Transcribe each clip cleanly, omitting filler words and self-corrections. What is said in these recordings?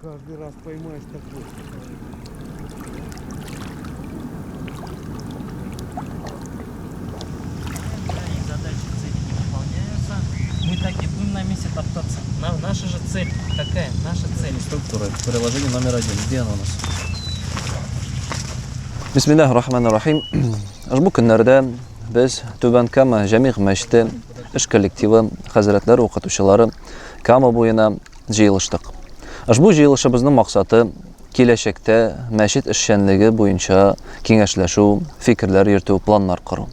Каждый раз поймаешь такой. Задачи цели не выполняются. Мы так и будем на месте топтаться. Наша же цель какая? Наша цель. Структура. Приложение номер один. Где оно у нас? Бисмиллаһ рахман рахим. Ошбу көннәрдә без Түбән Кама Җәмигъ мәчете эш коллективы, хәзрәтләр, укытучылары Кама буена җыелыштык. Ошбу җыелышыбызның максаты киләчәктә мәчет эшчәнлеге буенча киңәшләшү, фикерләр йөртү, планнар кору.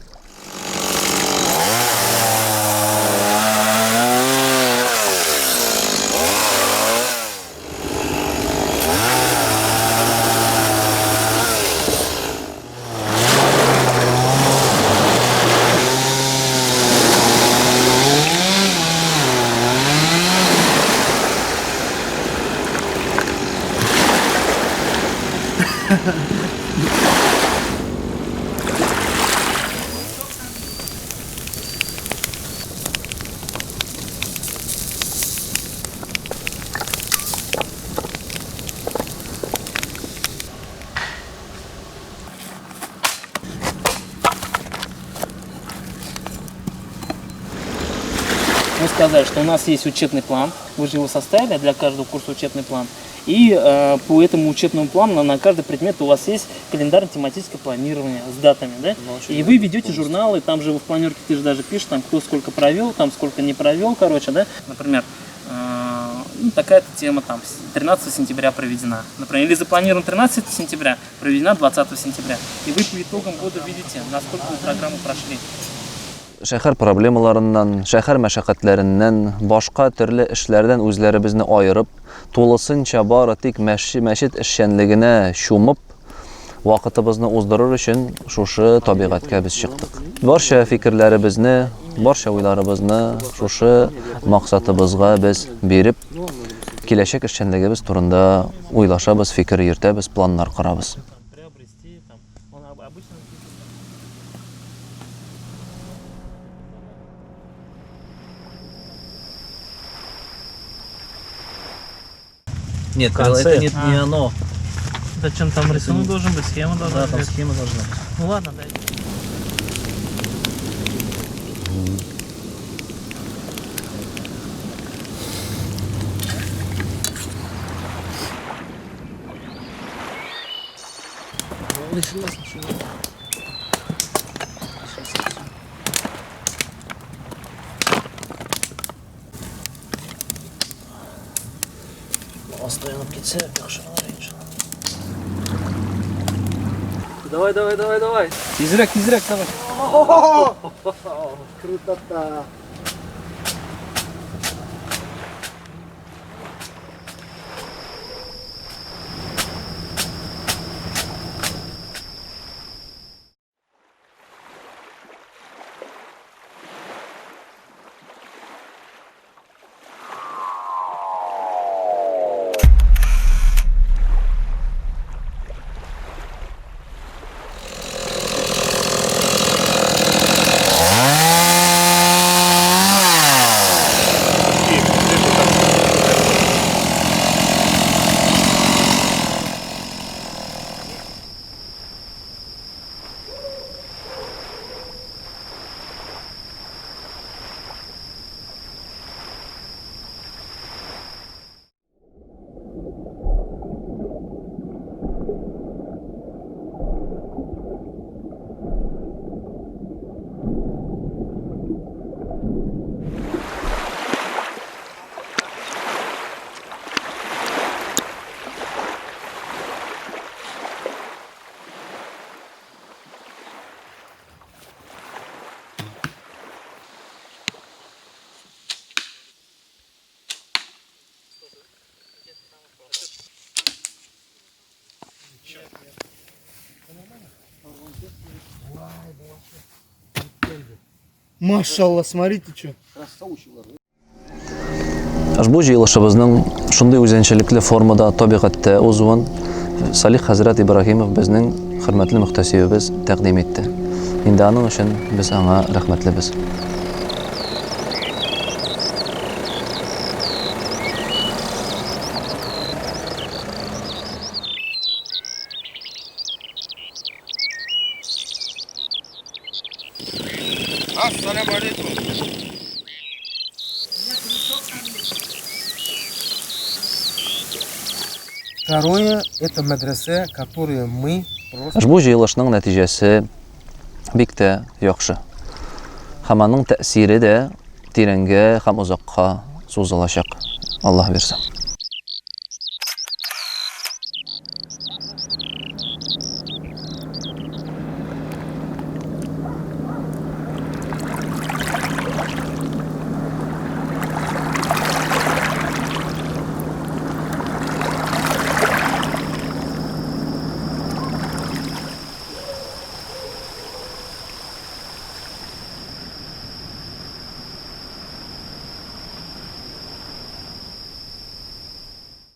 Мы сказали, что у нас есть учебный план, вы же его составили для каждого курса учебный план. И по этому учебному плану на каждый предмет у вас есть календарно-тематическое планирование с датами, да? И вы ведете журналы, там же в планерке ты же даже пишешь, там кто сколько провел, там сколько не провел, короче, да? Например, ну, такая-то тема там 13 сентября проведена. Например, или запланирован 13 сентября, проведена 20 сентября. И вы по итогам года видите, насколько вы программу прошли. Шәһәр проблемаларыннан, шәһәр мәшәкатьләреннән, башка төрле эшләрдән үзләребезне аерып, тулысынча бары тик мәчет эшчәнлегенә чумып, вакытыбызны уздырыр өчен шушы табигатькә без чыктык. Барча фикерләребезне, барча уйларыбызны шушы максатыбызга без биреп, киләчәк эшчәнлегебез турында уйлашабыз, фикер йөртәбез, планнар корабыз. Нет, В конце. это не оно. Зачем там рисунок должен быть, схема должна Да, там быть. схема должна быть. Ну ладно, дай. Давай, давай, давай, давай. Тизрәк, тизрәк, давай. Крутота. Машалла, смотрите, что. Ошбу җыелышыбызның шундый үзенчәлекле формада табигатьтә узуын Салих хәзрәт Ибраһимов безнең хөрмәтле мөхтәсибебез тәкъдим итте. Инде аның өчен без аңа рәхмәтлебез. Ассаламу алейкум. Второе, это мәдрәсә, которое мы просто... Ошбу җыелышның нәтиҗәсе бик тә яхшы. Һәм аның тәэсире дә тирәнгә һәм озакка сузылачак, Аллаһ бирсә.